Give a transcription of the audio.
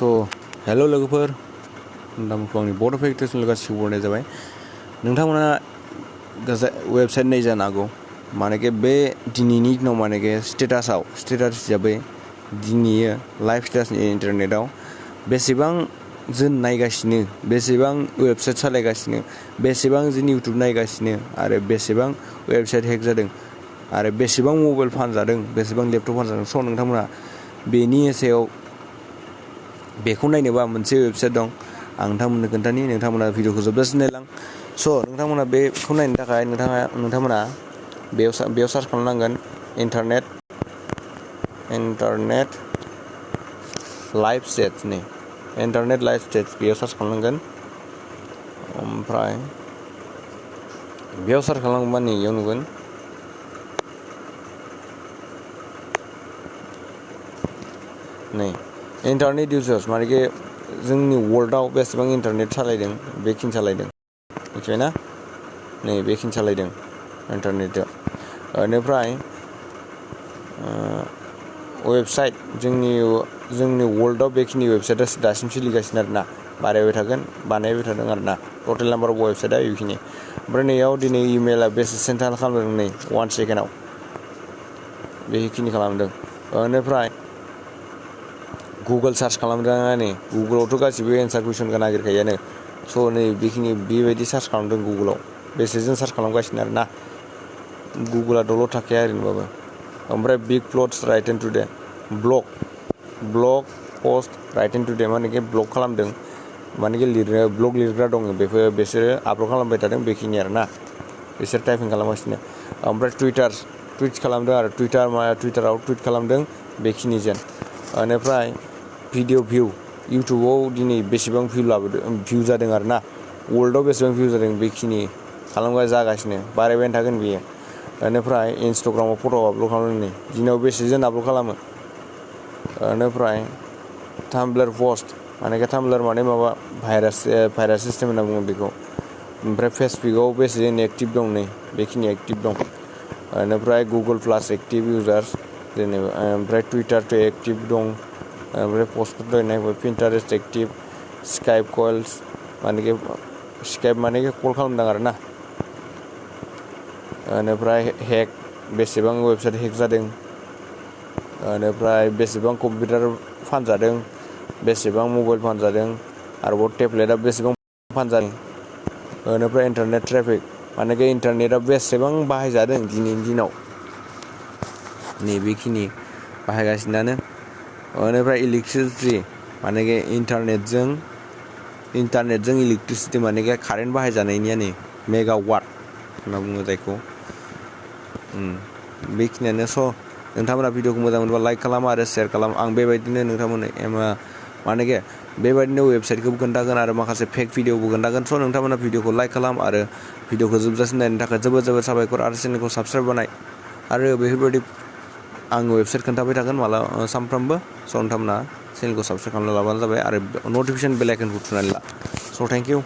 hello लोगोफोर नोंथांमोनखौ आंनि बड' फेक्टर्सनि गासिबो बरनाय जाबाय नोंथांमोना वेबसाइट नाय जानो हागौ मानेके बे दिनैनि दिनाव मानेके स्टेटास हिसाबै दिनै लाइफ स्टेटास इन्टारनेटआव बेसेबां जों नायगासिनो बेसेबां वेबसाइट सालायगासिनो बेसेबां जों इउटुब नायगासिनो आरो बेसेबां वेबसाइट हेक जादों आरो बेसेबां मबाइल फानजादों बेसेबां लेपटप फानजादों स' नोंथांमोना बेनि सायाव बेखौ नायनोबा मोनसे वेबसाइट दं आं नोंथांमोननो खोन्थानि नोंथांमोना भिडिअखौ जोबजासिम नायलां स' नोंथांमोना बेखौ नायनो थाखाय नोंथांमोना बेयाव सार्च खालामनांगोन internet live states internet live states बेयाव सार्च खालामनांगोन ओमफ्राय बेयाव सार्च खालामोबा नै इयाव नुगोन नै इन्टारनेट इउजार्स मानेकि जोंनि वर्ल्डआव बेसेबां इन्टारनेट सालायदों बेखिनि सालायदों मिथिबायना नै बेखिनि सालायदों इन्टारनेटआव बेनिफ्राय वेबसाइट जोंनि वर्ल्डआव बेखिनि वेबसाइटआ दासिम सोलिगासिनो आरोना बानायबाय थादों आरोना टटेल नाम्बार अफ वेबसाइटआ बेखिनि ओमफ्राय नैयाव दिनै इमेलआ बेसे सेन्ड खालामदों नै 1 सेकेन्डआव बेखिनि खालामदों बेनिफ्राय गुगोल सार्च खालामदों नै गुगोलावथ' गासिबो एन्सार कुइसनखौ नागिरखायोआनो स' नै बेबायदि सार्च खालामदों गुगोलाव बेसेजों सार्च खालामगासिनो आरोना गुगोला दल' थाखाया ओरैनोबाबो ओमफ्राय big plots right and today blog post right and today मानेकि ब्लग खालामदों मानेकि ब्लग लिरग्रा दङ बिसोरो आपल'ड खालामबाय थादों बेखिनि आरोना बिसोर टाइपिं खालामगासिनो ओमफ्राय टुइट खालामदों आरो टुइटाराव टुइट खालामदों बेखिनिजों बेनिफ्राय भिडिअ भिउ इउटुबाव दिनै बेसेबां भिउ जादों आरोना वर्ल्डआव बेसेबां भिउ जादों बेखिनि जागासिनो बारायबायानो थागोन बियो बेनिफ्राय इन्सटाग्रामाव फट' आपल'ड खालामदों नै दिनाव बेसेजों आपल'ड खालामो बेनिफ्राय टाम्बलार पस्ट मानेकि टाम्बलार माने माबा भाइरास सिस्टेम होनना बुङो बेखौ ओमफ्राय फेसबुकआव बेसेजों एक्टिभ दं नै बेखिनि एक्टिभ दं बेनिफ्राय गुगोल प्लास एक्टिभ इउजार्स जेनेबा ओमफ्राय टुइटार एक्टिभ दं ओमफ्राय पस्टफोर दंनाय पिन्टारेस्ट एक्टिभ स्काइप मानेकि कल खालामदों आरोना बेनिफ्राय हेक बेसेबां वेबसाइट हेक जादों बेनिफ्राय बेसेबां कम्पिउटार फानजादों बेसेबां मबाइल फानजादों आरोबाव टेब्लेटआ बेसेबां फानजादों बेनिफ्राय इन्टारनेट ट्रेफिक मानेकि इन्टारनेटआ बेसेबां बाहायजादों दिनैनि दिनाव नैबेखिनि बाहायगासिनो बेनिफ्राय इलेक्ट्रिसिटि मानेकि इन्टारनेटजों इलेक्ट्रिसिटि मानेकि कारेन्ट बाहायजानायनिया नै मेगावाट होनना बुङो जायखौ बेखिनियानो स' नोंथांमोना भिडिअखौ मोजां मोनोबा लाइक खालाम आरो शेयार खालाम आं बेबायदिनो नोंथांमोननो मानेकि बेबायदिनो वेबसाइटखौबो खोन्थागोन आरो माखासे फेक भिडिअबो खोन्थागोन स' नोंथांमोना भिडिअखौ लाइक खालाम आरो भिडिअखौ जोबजासिम नायनो थाखाय जोबोद साबायखर आरो चेनेलखौ साबस्क्राइब बानाय आरो बेफोरबायदि आं वेबसाइट खोन्थाबाय थागोन सानफ्रामबो स' नोंथांमोना चेनेलखौ साबस्क्राइब खालामना लाबानो जाबाय आरो नटिफिकेसन बेल आइकनखौ थुनानै ला स' थेंक इउ